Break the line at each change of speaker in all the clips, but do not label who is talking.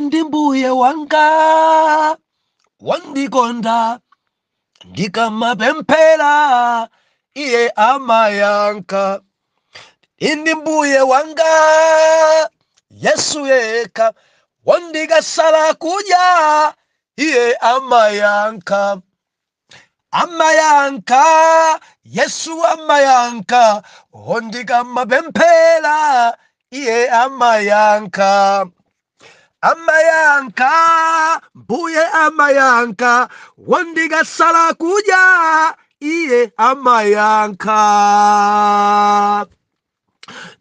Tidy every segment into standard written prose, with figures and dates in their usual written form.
Ndi mbuye wanga wandikonda, ndikamapemphera iye amayankha. Ndi mbuye wanga Yesu yekha, wandikasala kudya iye amayankha, amayankha, Yesu amayankha, wondikamapemphera iye amayankha, amayankha, mbuye amayankha, wondikasala kudya iye amayankha.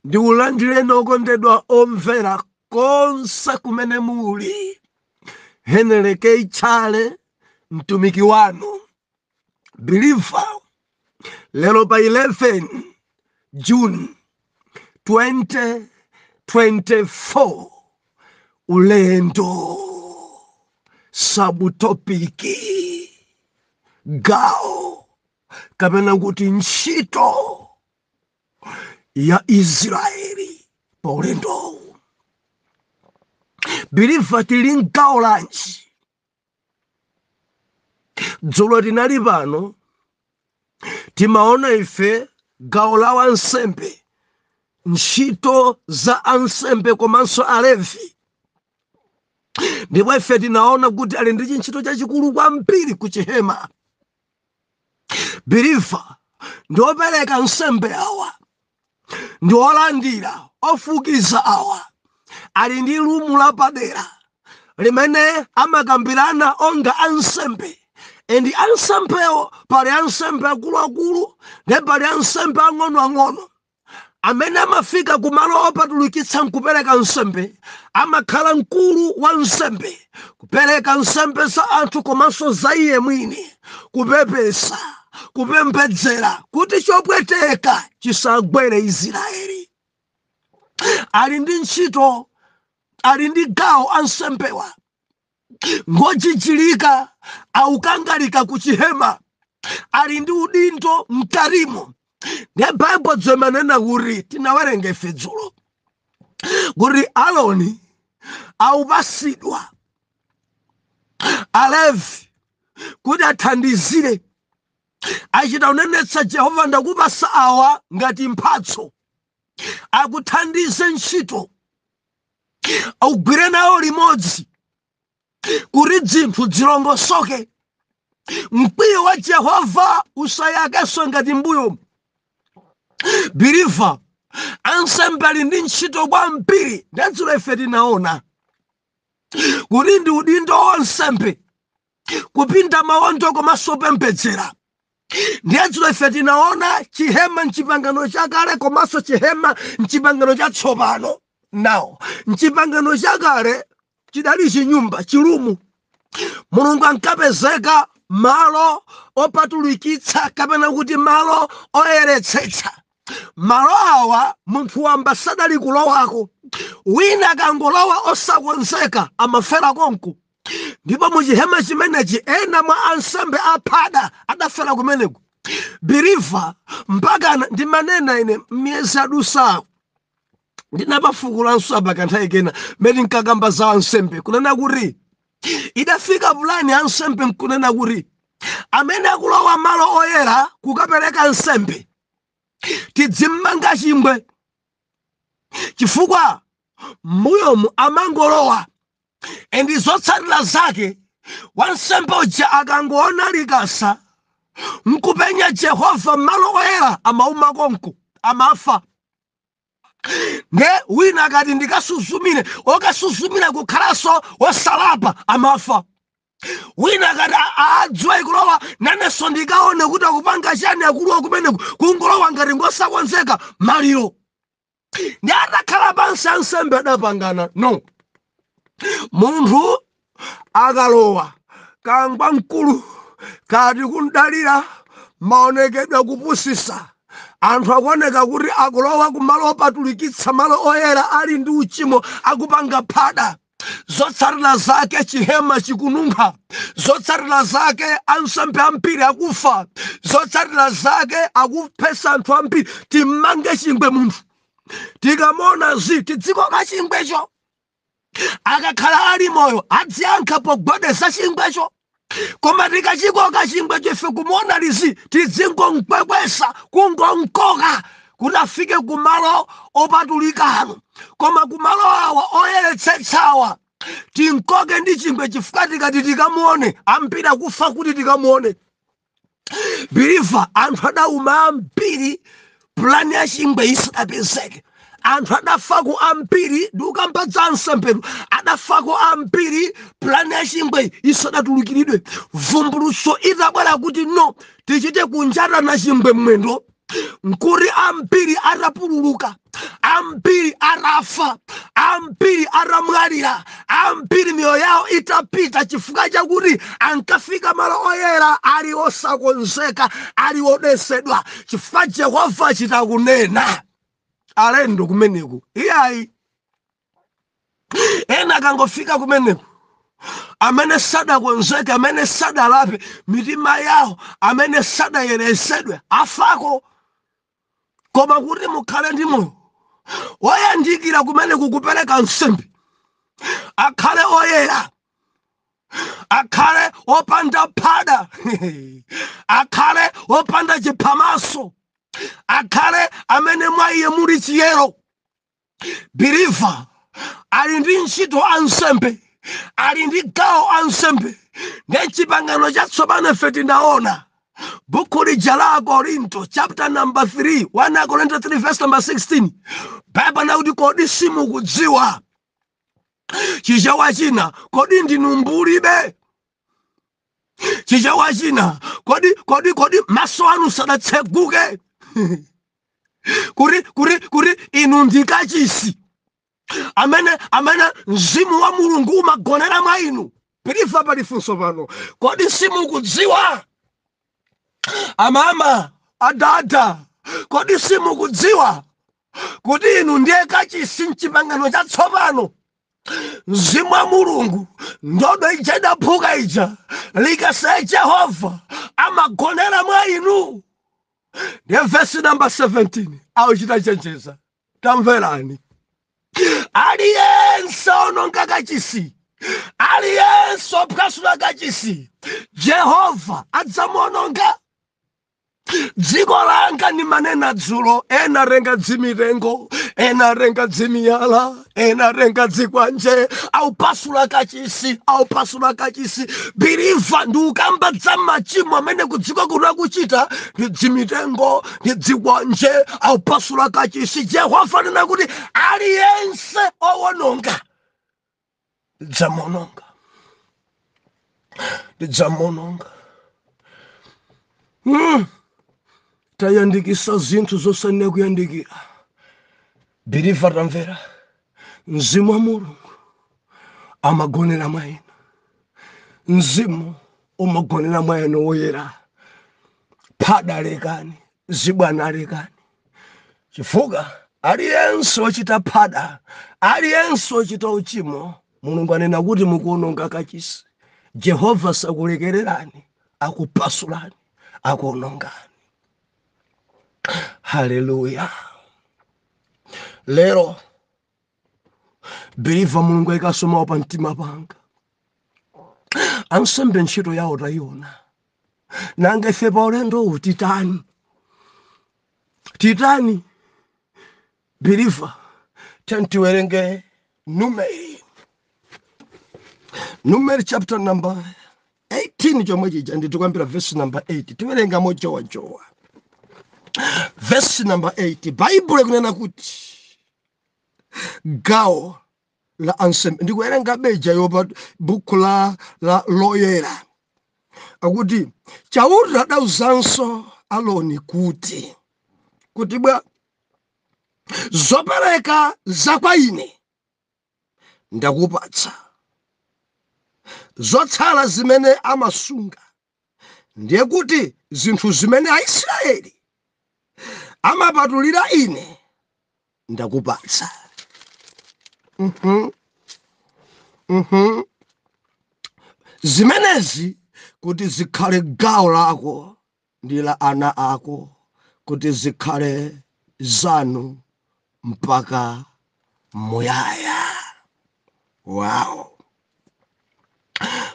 Ndikulandireni okondedwa omvera konse kumene muli. Henry K Chale, mtumiki wanu believer, lero pa 11 June 2024, ulendo, subtopic, gawo kapena kuti ntchito ya Israeli pa ulendowu. Believer, tili mgawo lanji? Dzulo tinali pano, timaona ife gawo la wansembe, ntchito za ansembe komanso Alevi, ndipo ife tinaona kuti ali ndi chintchito chachikulu kwambiri ku chihema. Believer, ndi opereka nsembe awa, ndi olandira, ofukiza awa, ali ndi room lapadera limene amakambirana onga ansembe. And ansembewo, pali ansembe akuluakulu ndi pali ansembe ang'onoang'ono. Amene amafika kumalo opatulikitsa nkupereka nsembe amakhala mkulu wa nsembe, kupereka nsembe za anthu komanso za iye mwini, kupepesa, kupembedzera kuti chopweteka chisagwere Israeli. Ali ndi ntchito, ali ndi gawo ansembewa, ngojijilika, aukangalika ku chihema, ali ndi udindo mkatimo. Ndiye Baibulo zimanena kuti, tinawerenga ife dzulo kuti Aroni aupasidwa Alevi kuti athandizire. Achita kunenetsa Jehova, ndakupasa awa ngati mphatso, akuthandize ntchito, ugwire nawo limodzi kuti zinthu zilongosoke, mkwiyo wa Jehova usayakenso ngati mbuyo. Believer, ansembe ali ndi ntchito kwambiri. Ndadzulo ife tinaona kuti ndi udindo wansembe kupinda mawondo komanso kupembedzera. Ndiyadzulo ife tinaona chihema mchipangano chakale komanso chihema mchipangano chatsopano. Nawo mchipangano chakale chidali chinyumba, chiroom. Mulungu ankapezeka malo opatulikitsa kapena kuti malo oyeretsetsa. Malo awa munthu wamba sadali kulowako. Wina akangolowa osakonzeka amafera konko. Ndipo muchihema chimenechi ena mwa ansembe aphada adafera kumeneko. Believer, mpaka ndimanena ine miyezi adusawo, ndinapafukulanso apa kanthawi kena mmene nkakamba za ansembe, kunena kuti idafika pulani ansembe nkunena kuti amene akulowa malo oyera kukapereka nsembe tidzimmanga chingwe, chifukwa mbuyomu amangolowa and zotsatira zake wansembe uja akangoona likasa nkupenya Jehova malo oyera, amauma konko, amafa. Nde wina akati ndikasuzumire, okasuzumira kukhalanso wosalapa, amafa. Wina akati adziwa ikulowa, nanenso ndikaone kuti akupanga chani akuluwa kumeneku, kungolowa ngati ngosakonzeka, maliro. Ndi atakhala pansi ansembe adapangana, no, munthu akalowa kangwa mkulu kati kundalira maonekedwe akupusisa anthu, akuoneka kuti akulowa kumalo opatulikitsa, malo oyera, ali ndi uchimo, akupanga phada, zotsatira zake chihema chikununkha, zotsatira zake ansembe ambiri akufa, zotsatira zake akuphesa anthu ambiri. Timmange chingwe munthu, tikamona zi tidzikoka chingwecho. Akakhala ali moyo adziyankha pogwedeza chingwecho, koma tikachikoka chingwecho ife kumuona lizi, tidzingomkwekwesa, kungomkoka kuti afike kumalo opatulikano. Koma kumalo awa oyeretsetsawa tinkoke ndi chingwe, chifukwa tikati tikamuone ambiri akufa kuti tikamuone. Believer, anthu adauma ambiri plan ya chingwe isadapezeke. Anthu adafako ambiri, ndi ukambadza ansembetu, adafako ambiri plan ya chingwe isadatulukiridwe. Vumbulutso itabwera kuti no, tichite kunjatana chingwe mwendo, nkuti ambiri atapululuka, ambiri atafa, ambiri atamwalira, ambiri miyoyo yawo itapita, chifukwa chakuti ankafika malo oyera ali osakonzeka, ali odesedwa, chifukwa Jehova achita kunena alendo kumeneku iyayi. Ena akangofika kumeneku, amene sadakonzeke, amene sadalape mitima yawo, amene sadayeresedwe, afako. Koma kuti mukhale ndi moyo woyandikira kumene kukupereka nsembe, akhale oyera, akhale opanda phada, akhale opanda chiphamaso, akhale amene mwa iye muli chiyero. Believer, ali ndi ntchito ansembe, ali ndi gawo ansembe. Ndi chipangano chatsopano ife tinaona buku lija la Korinto, chapter number 3, 1 Korinto 3 verse number 16. Baibulo nakuti, "Kodi simukudziwa?" Chichewa china, "Kodi ndinu mbulibe?" Chichewa china, Kodi maso anu sadatseguke kuti inu ndikachisi amene mzimu wa Mulungu umagonera mwa inu? Believer, pali funso pano. Kodi simukudziwa, amama, adada, kodi simukudziwa kuti inu ndiye kachisi mchipangano chatsopano? Mzimu wa Mulungu, ndodo ija idaphuka ija, likasa Jehova amagonera mwa inu. Ndiye vesi namba 17 auchita chenjeza, tamverani: aliyense ononga kachisi, aliyense ophwasula kachisi, Jehova adzamuononga. Dziko langa ndimanena dzulo, ena renga dzimitengo, ena renga dzimiyala, ena renga dzikwanje, aupasula kachisi, aupasula kachisi. Believer, ndi ukamba dza machimo amene kudziko kuno akuchita ndi dzimitengo ndi dzikwanje, aupasula kachisi. Jehova nena kuti aliyense owononga ndidzamuononga, ndidzamuononga. Tayandikisa zinthu zosayenera kuyandikira. Believer, tamvera, mzimu wa Mulungu amagonera mwa inu. Mzimu umagonera mwa inu woyera. Phada lekani, zibwana lekani, chifukwa aliyense wochita phada, aliyense wochita uchimo, Mulungu anena kuti mukuononga kachisi. Jehova sakulekererani, akupasulani, akuonongani. Haleluya! Lero, believer, Mulungu ayikasomawo pa mtima panga. Ansembe ntchito yawo tayiona, nanga ife pa ulendo uwu titani? Titani? Believer, tiwerenge Numeri chapter number 18 chomwe chija, nditikwambira verse number 8. Tiwerenga mojowajowa. Verse number 8, Baibulo ikunena kuti gawo la ansembe, ndikuwerenga beja yopa buku la loyera, akuti Chauta adauzanso Aloni kuti bwa zopereka za kwa ine ndakupatsa, zotsala zimene amasunga, ndiye kuti zinthu zimene Aisraeli amapatulira ine, ndakupatsa. Zimenezi kuti zikhale gawo lako ndi la ana ako, kuti zikhale zanu mpaka muyaya. Wow,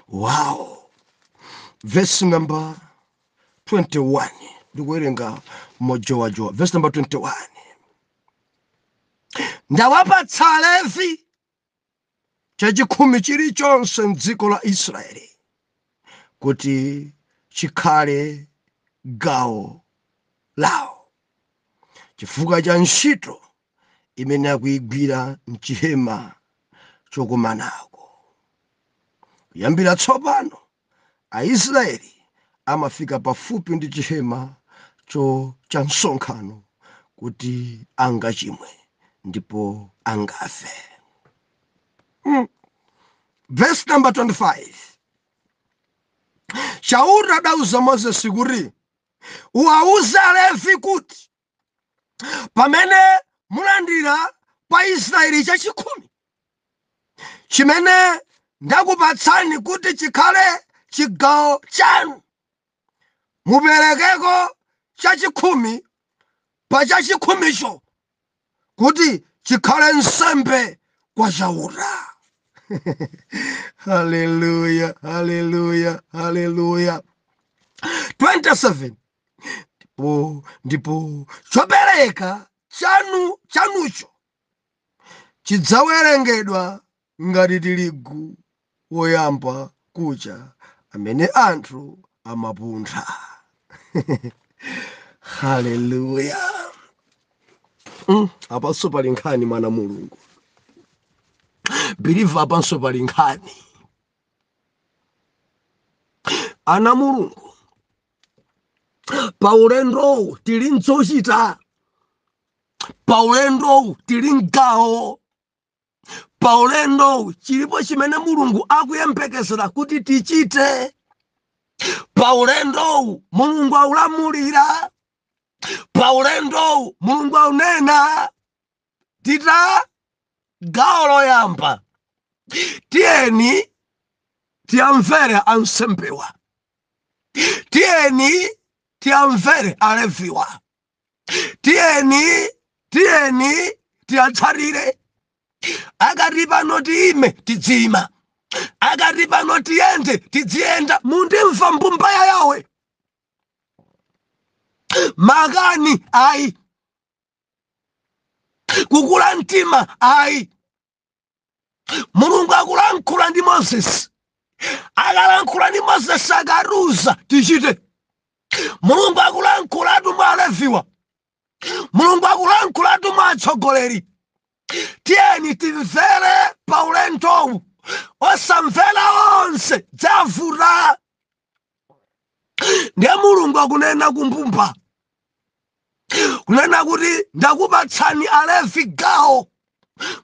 wow. Verse number 21, ndikuwerenga mojowajowa. Verse number 21: Ndawapatsa Alevi chachikhumi chilichonse mdziko la Israeli kuti chikhale gawo lawo, chifukwa cha ntchito imene akuyigwira mchihema chokumanako. Kuyambira tsopano Aisraeli amafika pafupi ndi chihema cha msonkhano kuti angachimwe ndipo angafe. Verse number 25: Chauta adauza Mozesi kuti, uwauze Alevi kuti pamene mulandira kwa Israeli chachikhumi chimene ndakupatsani kuti chikhale chigawo chanu, muperekeko chachikhumi pa chachikhumicho kuti chikhale nsembe kwa Chauta. Haleluya, haleluya, haleluya! 27: Ndipo chopereka chanu chanucho chidzawerengedwa ngati tirigu woyamba kucha amene anthu amapuntha. Haleluya! Apanso pali nkhani, mwana Mulungu, believer, apanso pali nkhani, ana Mulungu. Pa ulendowu tili nzochita, pa ulendowu tili mgawo, pa ulendowu chilipo chimene Mulungu akuyembekezera kuti tichite. Pa ulendowu Mulungu aulamulira, pa ulendowu Mulungu aunena tita. Gawo loyamba, tiyeni tiyamvere ansembewa, tiyeni tiyamvere Aleviwa, tiyeni tiyatsatire. Akati pano tiyime, tidziyima. Akati pano tiyende, tidziyenda. Mundimva, mbumba ya Yawe? Makani ayi, kukula mtima ayi. Mulungu akulankhula ndi Moses. Akalankhula ndi Moses, akaruza, tichite. Mulungu akulankhulatu mwa Aleviwa, Mulungu akulankhulatu mwa atsogoleri. Tiyeni timvere pa ulendowu. Osamvera onse dzavuta. Ndiye Mulungu akunena kumbumba kunena kuti ndakupatsani Alevi gawo,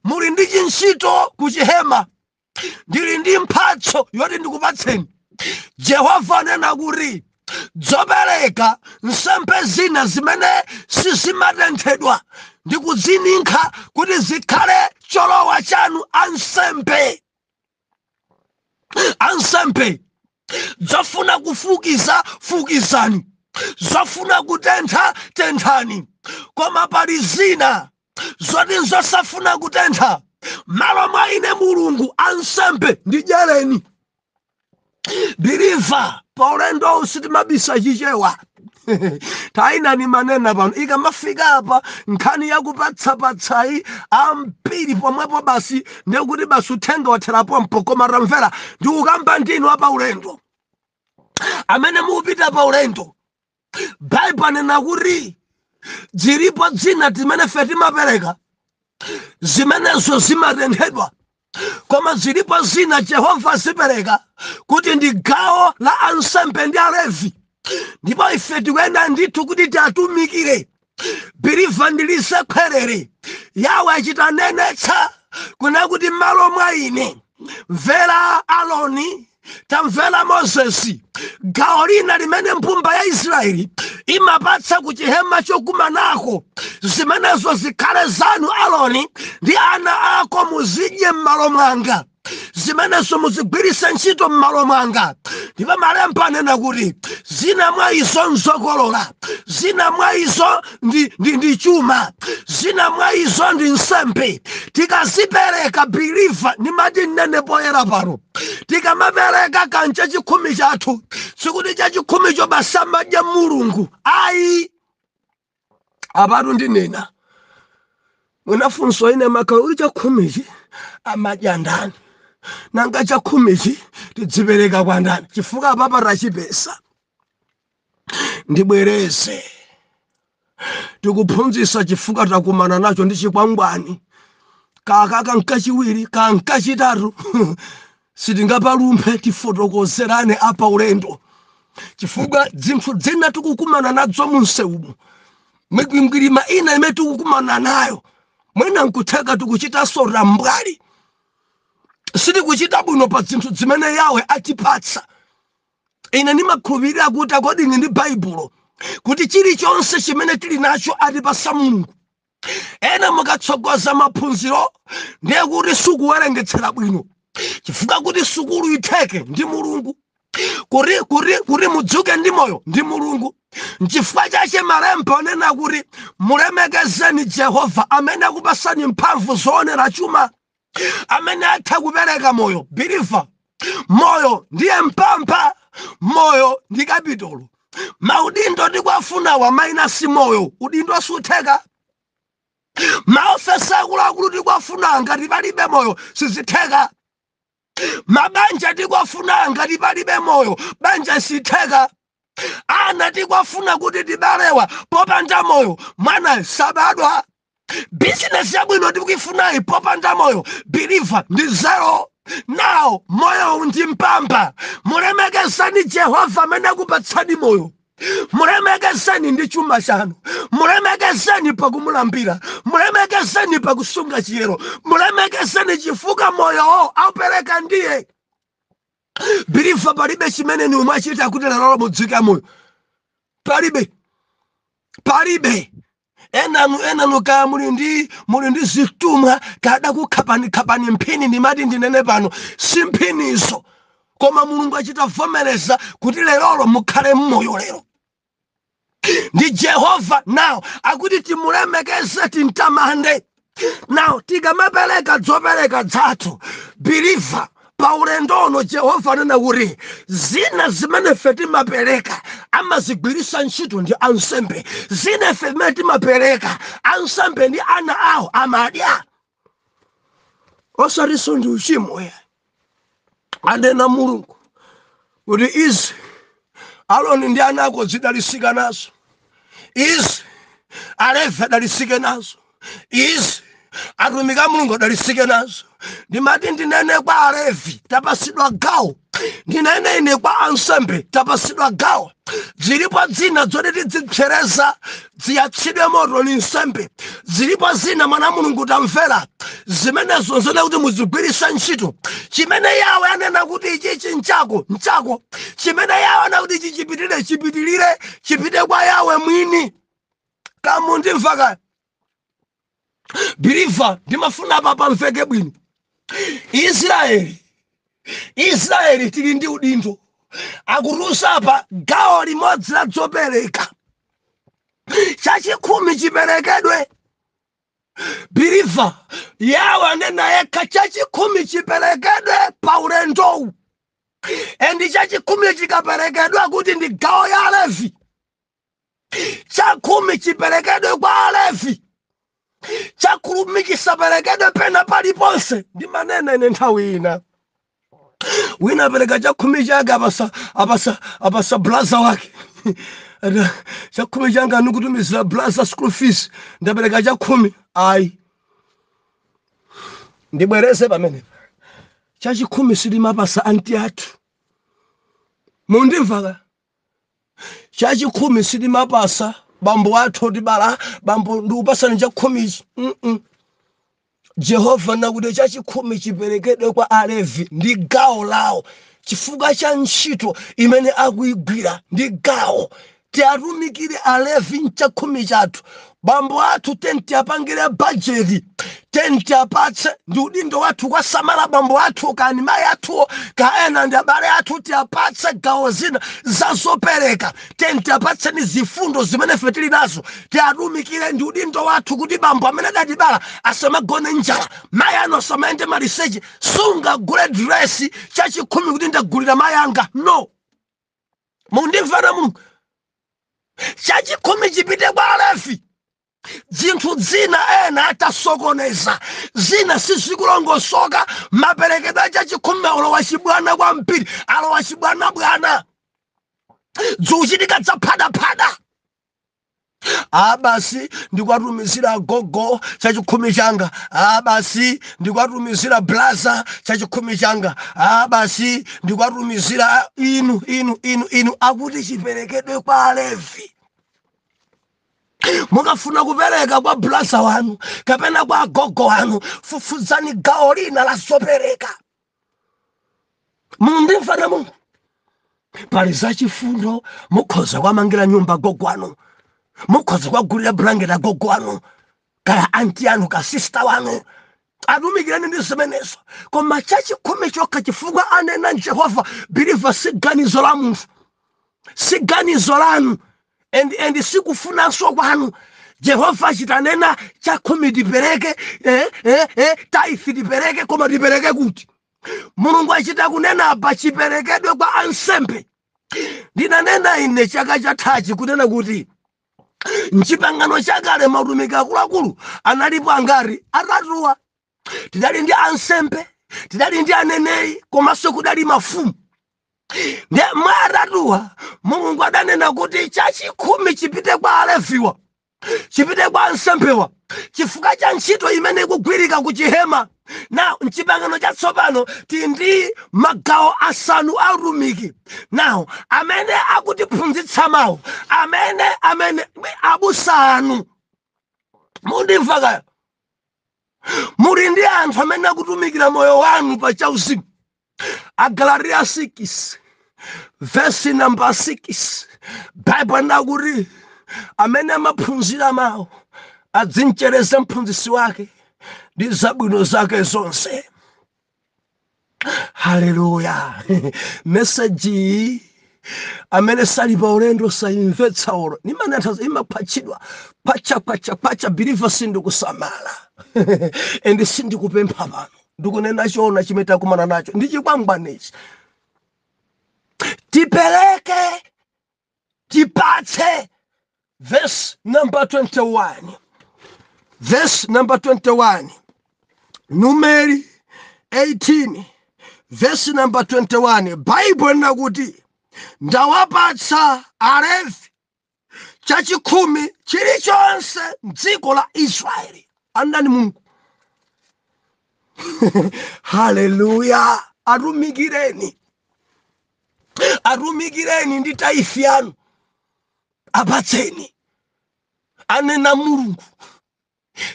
muli ndi chintchito ku chihema, ndili ndi mphatso yoti ndikupatseni. Jehova anena kuti zopereka nsembe zina zimene sizimatenthedwa ndikudzininkha kuti zikhale cholowa chanu ansembe. Ansembe, zofuna kufukiza, fukizani; zofuna kutentha, tenthani. Koma pali zina zoti nzosafuna kutentha, malo mwa ine Mulungu, ansembe ndidyereni. Believer, pa ulendo sitimabisa Chichewa. Tainani manena pano, ikamafika apa nkhani yakupatsapatsayi, ambiri pomwepo basi, ndekuti basi uthenga wathera pompo. Koma tamvera, ndikukamba ndinu apa ulendo amene mukupita pa ulendo. Baibulo anena kuti zilipo zina zimene fe timapereka, zimenezo zimatenthedwa, koma zilipo zina Jehova zipereka kuti ndi gawo la ansembe ndi Alevi, ndipo ife tikuyenda ndithu kuti tiatumikire. Believer, ndilise khwerere yawe achitanenetsa kuna kuti malo mwa ine, mvera Aloni, tamvera Mozesi, gawo lina limene mbumba ya Israeli imapatsa ku chihema chokumanako, zimenezo zikhale zanu Aloni ndi ana ako, muzidye m'malo mwanga. Zimenezo muzigwiritse ntchito m'malo mwanga. Ndipo malemba anena kuti zina mwa izo nzokolola, zina mwa izo ndi chuma, zina mwa izo ndi nsembe. Tikazipereka, believer, ndimati nnene poyera pano, tikamapereka kancha chikhumi chathu, sikuti chachikhumicho basamadya Mulungu, ayi. Apatu ndinena mwinafunso ine makhala uli, chakhumichi amadya ndani? Nanga chakhumichi tidzipereka kwa ndani? Chifukwa apapa tachipesa. Ndibwereze, tikuphunzitsa chifukwa takumana nacho ndi chikwangwani kakaka nkachiwiri kankachitatu, sitingapalumphe, tifotokozerane apa ulendo, chifukwa zinthu zina tikukumana nazo munsewumu, mikwingwirima ina imene tikukumana nayo, mwina nkutheka tikuchitanso rambwali, sitikuchita bwino pa zinthu zimene Yawe atipatsa. Ine ndimakhulupirira kuti according ndi Baibulo, kuti chilichonse chimene tili nacho atipasa Mulungu. Ena mukatsogoza maphunziro, ndiye kuti sukuwerengetsera bwino, chifukwa kuti sukulu itheke ndi Mulungu, kuti mudzuke ndi moyo ndi Mulungu. Nchifukwa chache malemba onena kuti mulemekezeni Jehova amene akupasani mphamvu zoonera chuma, amene atha kupereka moyo. Believer, moyo ndiye mpamba, moyo ndi capital. Maudindo tikwafunawa minus moyo, udindo sutheka. Maofesi akuluakulu tikwafuna, ngati palibe moyo sizitheka. Mabanja tikwafuna, ngati palibe moyo banja sitheka. Ana tikwafuna kuti tibalewa, popanda moyo mwana sabadwa. Bizinesi yabwino tikuifunayi, popanda moyo, believer, ndi zero. Now moyo ndi mpamba. Mulemekezani Jehova amene akupatsani moyo, mulemekezeni ndi chuma chanu, mulemekezeni pakumulambira, mulemekezeni pakusunga chiyero, mulemekezeni chifukwa moyowo aupereka ndiye. Believer, palibe chimene ni umachita kuti lero mudzike moyo, palibe, palibe. Enanu kaya muli ndi zitumwa kada kukhapani khapani mphini. Ndimati ndinene pano, si mphinizo, koma Mulungu achita vomereza kuti lerolo mukhale mmoyo lero ndi Jehova. Now akuti timulemekeze, tintamande. Now tikamapereka zopereka zathu, believer, pa ulendono Jehova anena kuti zina zimene ife timapereka amazigwiritsa ntchito ndi ansembe, zina ife zimene timapereka ansembe ndi ana awo amadya, osatinso ndi uchimo ya. Anena Mulungu kuti izi Aroni ndi ana ako zidalisika nazo, izi Alevi adalisike nazo, izi atumiki a Mulungu adalisike nazo. Ndimati ndinene kwa Alevi, tapasidwa gawo. Ndinene ine kwa ansembe, tapasidwa gawo. Zilipo zina zoti tidzipsereza, ziyatsidwe moto, ni nsembe. Zilipo zina, mwana Mulungu tamvera, zimenezo zone kuti muzigwiritsa ntchito. Chimene Yawe anena kuti ichichi nchako, nchako. Chimene Yawe anena kuti ichi chipitirire, chipitirire, chipite kwa Yawe mwini. Kamundimva kaya, believer? Ndimafuna apa pamveke bwino. Israeli, Israeli, tili ndi udindo. Akutiuza apa gawo limodzi la zopereka, chachikhumi chiperekedwe. Believer, Yawe anena yekha, chachikhumi chiperekedwe pa ulendowu. And chachikhumi chikaperekedwa kuti ndi gawo ya Alevi, chakhumi chiperekedwe kwa Alevi, chakhumi chisaperekedwe pena paliponse. Ndimanena ine nthawi ina, wina apereka chakhumi chake, apasa brother wake. Ata, "Chakhumi changa ndikutumizira brother school fees, ndapereka chakhumi." Ayi, ndibwereze pamenepa, chachikhumi sitimapasa anti athu. Mundimva? Chachikhumi sitimapasa bambo athu otibala. "Bambo, ndikupasani chakhumichi." Jehova nakuti chachikhumi chiperekedwe kwa Alevi, ndi gawo lawo chifukwa cha ntchito imene akuyigwira, ndi gawo. Tiatumikire Alevi mchakhumi chathu. Bambo athu tentiapangire bajeti, tentiapatse. Ndi udindo wathu kwasamala bambo athu kani mayi athuwo kaena ndi abale athu. Tiapatse gawo zina zazopereka, tentiapatseni zifundo zimene ife tili nazo, tiatumikire. Ndi udindo wathu kuti bambo amene adatibala asamagone njala, mayi anu asamayende maliseche. Sungagule dresi chachikhumi kuti ndagulira mayi anga, no. Mundimvera Mulungu? Chachikhumi chipite kwa Alevi. Zinthu zina ena atasokoneza, zina sizikulongosoka. Maperekedwe achachikhumi alowa chibwana kwambiri, alowa chibwana bwana, zikuchitika dzaphadaphada. A basi, ndikwatumizira gogo chachikhumi changa. A basi, ndikwatumizira blaza chachikhumi changa. A basi, ndikwatumizira inu inu inu inu. Akuti chiperekedwe kwa Alevi. Mukafuna kupereka kwa blaza wanu kapena kwa gogo wanu, fufuzani gawo lina la zopereka. Mundimvana Mungu? Pali zachifundo, mukhoza kwamangira nyumba gogo wanu, mukhoza kwagulira blanket agogo wanu, kaya anti anu, ka sister wanu, atumikirani ndi zimenezo. Koma chachikhumi chokha, chifukwa anena Jehova, believer, si ganizo la munthu, si ganizo lanu and sikufunanso kwanu. Jehova achitanena chakhumi tipereke, tithe tipereke, koma tipereke kuti? Mulungu achita kunena apa, chiperekedwe kwa ansembe. Ndinanena ine chaka chathachi kunena kuti mchipangano chakale mautumiki akuluakulu analipo angati? Atatuwa. Tidali ndi ansembe, tidali ndi aneneri, komanso kudali mafumu. Ndi mwa atatuwa Mulungu adanena kuti chachikhumi chipite kwa Aleviwa, chipite kwa ansembewa, chifukwa cha ntchito imene ikugwirika ku chihema. Na mchipangano chatsopano tili ndi magawo asanu a utumiki nawo amene akutiphunzitsa mawu, amene abusa anu. Mundimva kaya? Muli ndi anthu amene akutumikira moyo wanu pa chauzimu. Agalatiya 6 verse number 6, Bible ndakuti amene amaphunzira mawu adzinchereza mphunzitsi wake ndi zabwino zake zonse. Haleluya! Message iyi amene sali pa ulendo sayimvetsa olo nimanatha, imaphwatchidwa phacha phacha phacha. Believer, sindikusamala and sindikupempha pano, ndikunena choona chimene takumana nacho ndi chikwangwanichi. Tipereke, tipatse. Verse number 21, verse number 21, Numeri 18 verse number 21, Bible linakuti ndawapatsa Alevi chachikhumi chilichonse mdziko la Israeli. Andani? Mulungu. Haleluya! Atumikireni, atumikireni ndi tithe yanu, apatseni. Anena Mulungu,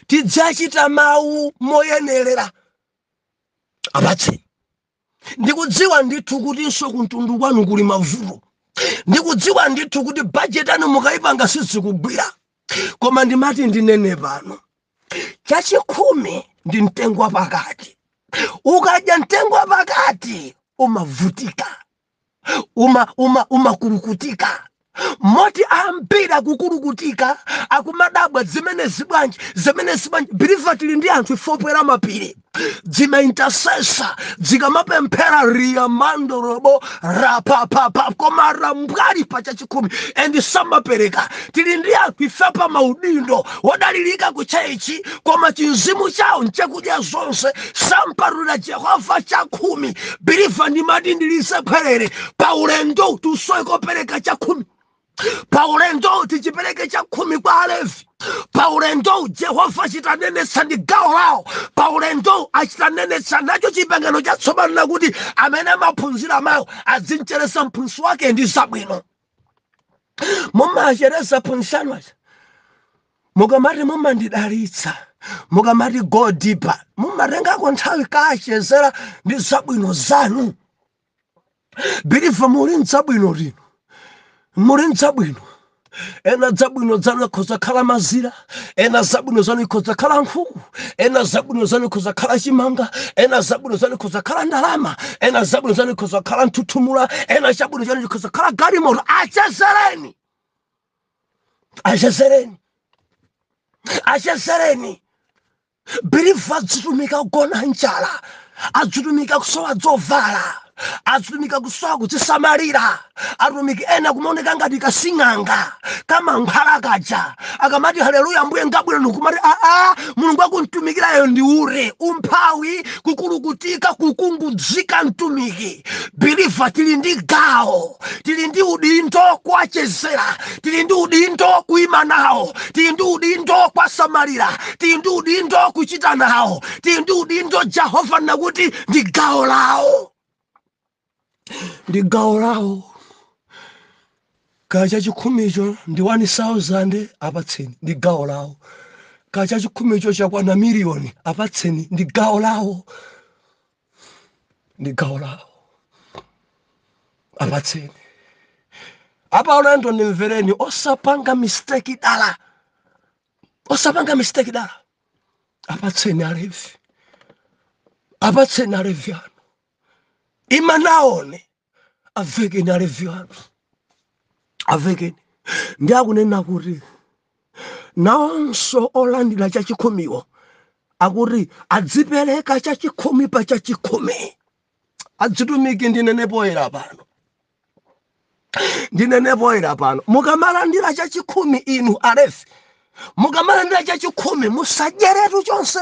tidzachita mawu moyenerera. Apatseni. Ndikudziwa ndithu kutinso kumtundu kwanu kuli mavuto, ndikudziwa ndithu kuti bajeti anu mukayipanga sizikugwira, koma ndimati ndinene pano, chachikhumi ndi mtengo wapakati. Ukadya mtengo wapakati umavutika, umakulukutika. Moti ambiri akukulukutika, akumadabwa zimene zibwanji, zimene zibwanji. Believer, tili ndi anthu ifopwera mapiri, dzima intercessor dzikamapemphera riyamando robo rapapapa, koma rambwali pa chachikhumi and samapereka. Tili ndi anthu ife pa maudindo wodalirika ku church, koma chinzimu chawo nchakudya zonse, sampatulira Jehova chakhumi. Believer, ndimati ndilisekhwerere pa ulendo, tisowe kopereka chakhumi. Pa ulendo tichipereke chakhumi kwa Alevi. Pa ulendo Jehova achitanenetsa ndi gawo lawo. Pa ulendo achitanenetsa nacho chipangano chatsopano nakuti amene amaphunzira mawu adzinchereza mphunzitsi wake ndi zabwino. Mumachereza phunzitsi anu aja. Mukamati mumandidalitsa, mukamati go deeper, mumatengako nthawi kachezera ndi zabwino zanu? Believer, muli mdzabwino lino, muli mdzabwino. Ena zabwino zanu ikhoza khala mazira, ena zabwino zanu ikhoza khala nkhuku, ena zabwino zanu ikhoza khala chimanga, ena zabwino zanu ikhoza khala ndalama, ena zabwino zanu ikhoza khala nthuthumula, ena chabwino chanu ikhoza khala galimoto. Achezereni, achezereni, achezereni. Believer adzitumika kugona njala, adzitumika kusowa zovala, adzitumika kusowa kudzisamalira. Atumiki ena kumaoneka ngati kasing'anga kamankhwala kaja, akamati haleluya, Ambuye ngabwino, nikumati aa, Mulungu akumtumikirayo ndi ure umphawi, kukulukutika, kukungudzika. Mtumiki believer, tili ndi gawo, tili ndi udindo kuwachezera, tili ndi udindo kuima nawo, tili ndi udindo kwasamalira, tili ndi udindo kuchita nawo, tili ndi udindo. Jehova nakuti ndi gawo lawo, ndi gawo lawo. Kaya chachikhumicho ndi 1000, apatseni, ndi gawo lawo. Kaya chachikhumicho chakwana miliyoni, apatseni, ndi gawo lawo, ndi gawo lawo, apatseni. Apa ulendo ndimvereni, osapanga mistake dala, osapanga mistake dala. Apatseni Alevi, apatseni Alevi anu, ima naone, avekeni Alevi anu, avekeni. Ndi akunena kuti nawonso olandira chachikhumiwo akuti adzipereka chachikhumi pa chachikhumi. Adzitumiki, ndinene poyera pano, ndinene poyera pano, mukamalandira chachikhumi, inu Alevi, mukamalandira chachikhumi musadyeretu chonse.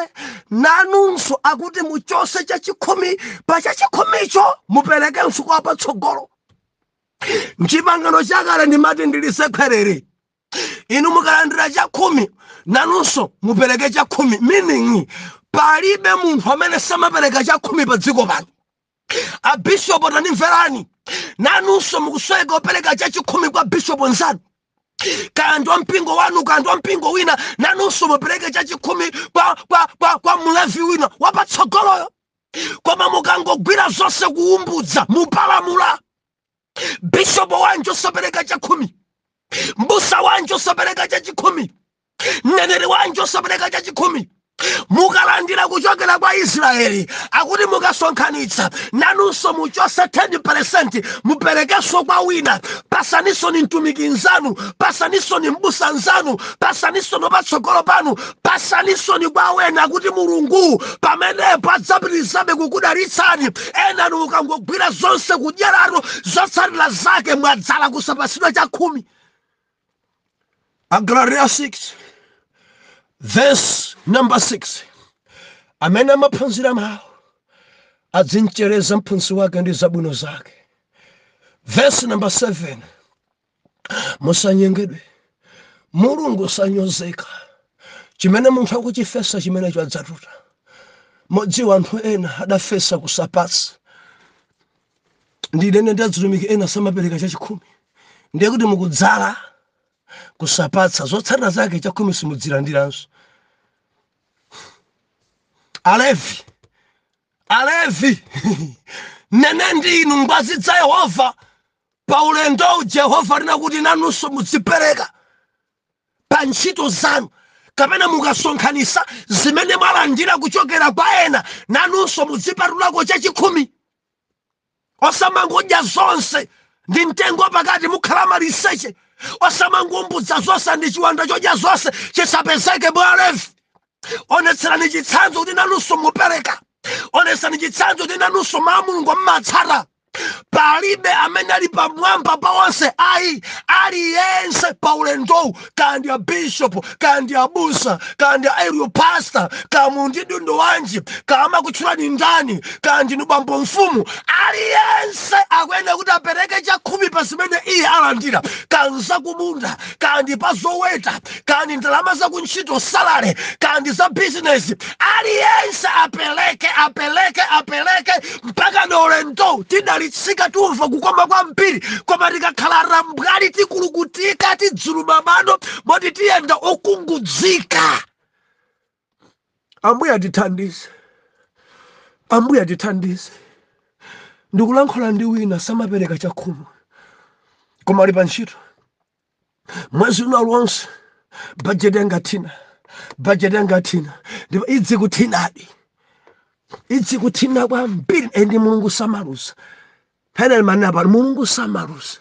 Nanunso akuti muchose chachikhumi pa chachikhumicho, muperekenso kwa patsogolo. Mchipangano chakale ndimati ndilisekhwerere, inu mukalandira chakhumi nanunso mupereke chakhumi, meaning palibe munthu amene samapereka chakhumi pa dziko pano. Abishopo, tandimverani, nanunso mukusweka opereka chachikhumi kwa bishopo nzanu, kaya ndi wampingo wanu, kaya ndi wampingo wina. Nanunso mupereke chachikhumi kwa Mlevi wina wapatsogoloyo. Koma mukangogwira zonse kuumbudza, mupalamula. Bishopo wanji osapereka chakhumi? Mbusa wanji osapereka chachikhumi? Mneneri wanji osapereka chachikhumi? Mukalandira kuchokera kwa Israeli, akuti mukasonkhanitsa nanunso muchose 10%, muperekenso kwa wina. Pasaninso ni mtumiki nzanu, pasaninso ni mbusa nzanu, pasaninso ni patsogolo panu, pasaninso ni kwa wena, akuti Mulungu pamenepo adzapitirizabe kukudalitsani. Enanu mukangogwira zonse kudyeratu, zotsatira zake mwadzala kusapasidwa chakhumi. Agalatiya 6 verse number 6: amene amaphunzira mawu adzinchereza mphunzitsi wake ndi zabwino zake. Verse number 7: musanyengedwe, Mulungu sanyozeka. Chimene munthu akuchifesa, chimenecho adzatuta. Modziwa anthu ena adafesa kusapatsa. Ndinene ndi adzitumiki ena samapereka chachikhumi, ndiye kuti mukudzala kusapatsa, zotsatira zake chakhumi simudzilandiranso. Alevi, Alevi, nene ndi inu ngwazi za Yehova pa ulendowu. Jehova lina kuti nanunso mudzipereka pa ntchito zanu, kapena mukasonkhanisa zimene mwalandira kuchokera kwa ena, nanunso mudzipatulako chachikhumi. Osamangodya zonse ndi mtengo pakati, mukhala maliseche. Osamangombudza zonse ndi chiwanda chodya zonse, chisapezeke mwa Alevi. Onetserani chitsanzo kuti nanunso mupereka, onetsani chitsanzo kuti nanunso mawu Mulungu mmatsata. Palibe amene ali pamwamba pa onse ayi. Aliyense pa ulendowu, kandi a bishop, kandi abusa, kandi area pastor, kamu ndi dindo wanji, kama kutchulani ndani, kandi ndinu bambo mfumu, aliyense akuyenera kuti apereke chakhumi pa zimene iye alandira, kandi kumunda, kandi pa zoweta, kandi ndalama za kuntchito, salary, kandi za bizinesi. Aliyense apereke, apereke, apereke mpaka na ulendo tidalitsika, tumva kukoma kwambiri. Koma tikakhala rambwali, tikulukutika, tidzuluma mano, moti tiyenda okungudzika. Ambuye atithandize, Ambuye atithandize. Ndikulankhula ndi wina samapereka chakhumi koma ali pa ntchito. Mwezi uno lonse bajeti yangathina, bajeti yangathina, ndipo idzi kuthinadi, idzi kuthina kwambiri. And Mulungu samaluza pene manena pano, Mulungu samaluza.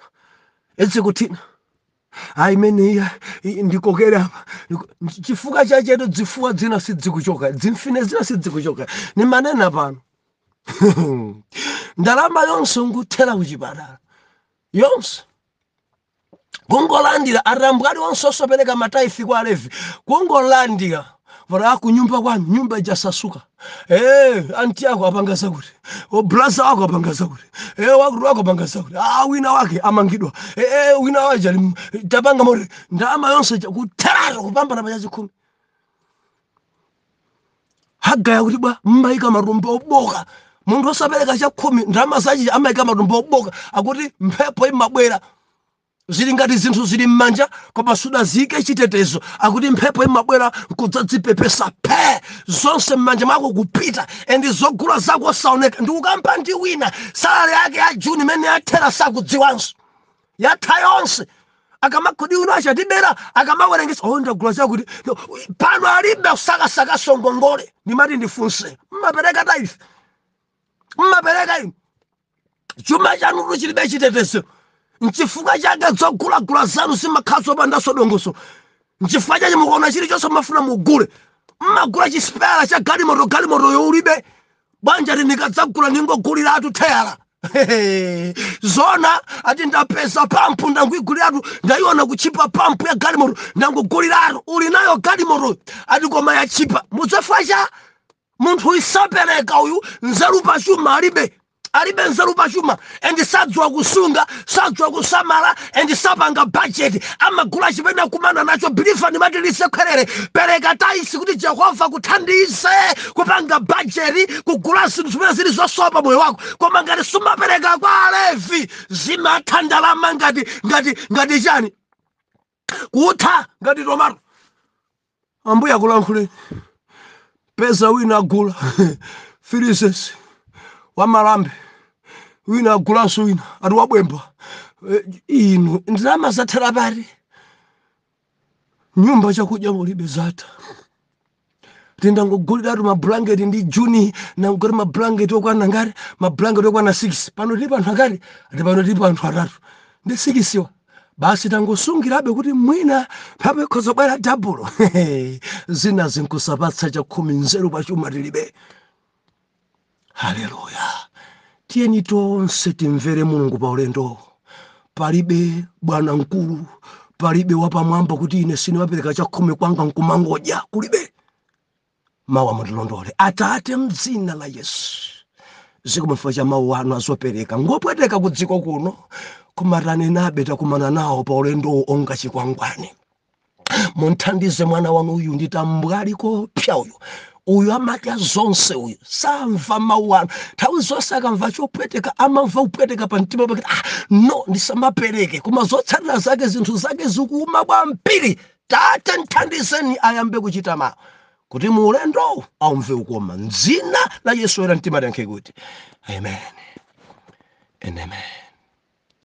Idzi kuthina, ayi imeneyi ndikokere apa. Chifukwa chacheto dzifuwa dzina sidzikuchoka, dzimfine zina sidzikuchoka. Nimanena pano, ndalama yonse nguthera kuchipatala yonse, kungolandira atambwali onse osopereka ma tithe kwa Alevi, kungolandira vara kunyumba kwanu, nyumba ijasasuka. Anti ako apanga zakuti, o brother wako apanga zakuti, wakuti wako apanga zakuti, ah, wina wake amangidwa, wina waje tapanga mori, ndalama yonse kutheratu kupambana pa chachikhumi. Hagaya kuti bwa mmayika matumba oboka. Munthu osapereka chakhumi, ndalama zachi amayika matumba oboka, akuti mphepo imabwera, zili ngati zinthu zili m'manja koma sudaziyike chitetezo. Akuti mphepo imabwera nkudzadzipepesa phe zonse m'manja mwako kupita, and zogula zako osaoneka. Ndikukamba ndi wina, salary yake ya Juni imene yathera sakudziwanso, yatha yonse. Akamakhodi uno achatibera, akamawerengesa, oh, ndagula chakuti pano alibe kusakasaka ngongole. Ndimati ndifunse, mmapereka tithe? Mmapereka inu? Chuma chanutu chilibe chitetezo. Nchifukwa chake zogulagula zanu zimakhala zopandanso dongoso. Nchifukwa chake mukaona chilichonse mumafuna mugule, mmagula chisipayala cha galimoto, galimoto youlibe bwanja. Ati ndikadzagula ndingoguliratu theyala zona. Ati ndapeza pampu, ndanguyiguliratu, ndayiona kuchipa pampu ya galimoto, ndangoguliratu. Uli nayo galimoto? Ati koma yachipa. Mudzafa cha munthu isapereka uyu, nzeru pachuma alibe, alibe nzeru pachuma, and sadziwa kusunga, sadziwa kusamala, and sapanga budget, amagula chimene akumana nacho. Believer, ndimati lisekhwerere, pereka tithe kuti Jehova kuthandize kupanga budget, kugula zinthu zimene zili zosowa moyo wako. Koma ngati sumapereka kwa Alevi, zimatha ndalama ngati chani, kutha ngati tomato. Ambuye akulankhuleni. Peza wina agula filisesi wa malambe, wina agulanso, wina ati wabwemba. Inu ndalama zathera pati? Nyumba chakudya mulibe, zatha. Tindangoguliratu mablanketi ndi Juni, nangoti mablanketi okwana ngati mablanketi okwana 6. Pano tili panthu angati? Ati pano tili panthu atatu ndi 6 wa basi, tangosungirabe kuti mwina mphepo ikhoza bwera double. Zina zinkusapatsa chakhumi, nzeru pachuma tilibe. Haleluya! Tiyeni tonse timvere Mulungu pa ulendo. Palibe bwana mkulu, palibe wapamwamba kuti ine sinimapereka chakhumi kwanga nkumangodya, kulibe. Mawu amutilondole. Atate, mdzina la Yesu, zikomo chifukwa cha mawu anu azopereka. Ngopweteka ku dziko kuno, koma tanenabe takumana nawo pa ulendo onga chikwangwani. Munthandize mwana wanu uyu, ndi tambwali kopsa uyu. Uyu amadya zonse, uyu samva mawu anu. Nthawi zonse akamva chopweteka, amamva kupweteka pa mtima pake, ah, no, ndisamapereke. Koma zotsatira zake, zinthu zake zikuuma kwambiri. Tate, nthandizeni ayambe kuchita mawu kuti mu ulendowu aumve ukoma. Mdzina la Yesu era mtima, tankhe kuti amen and amen.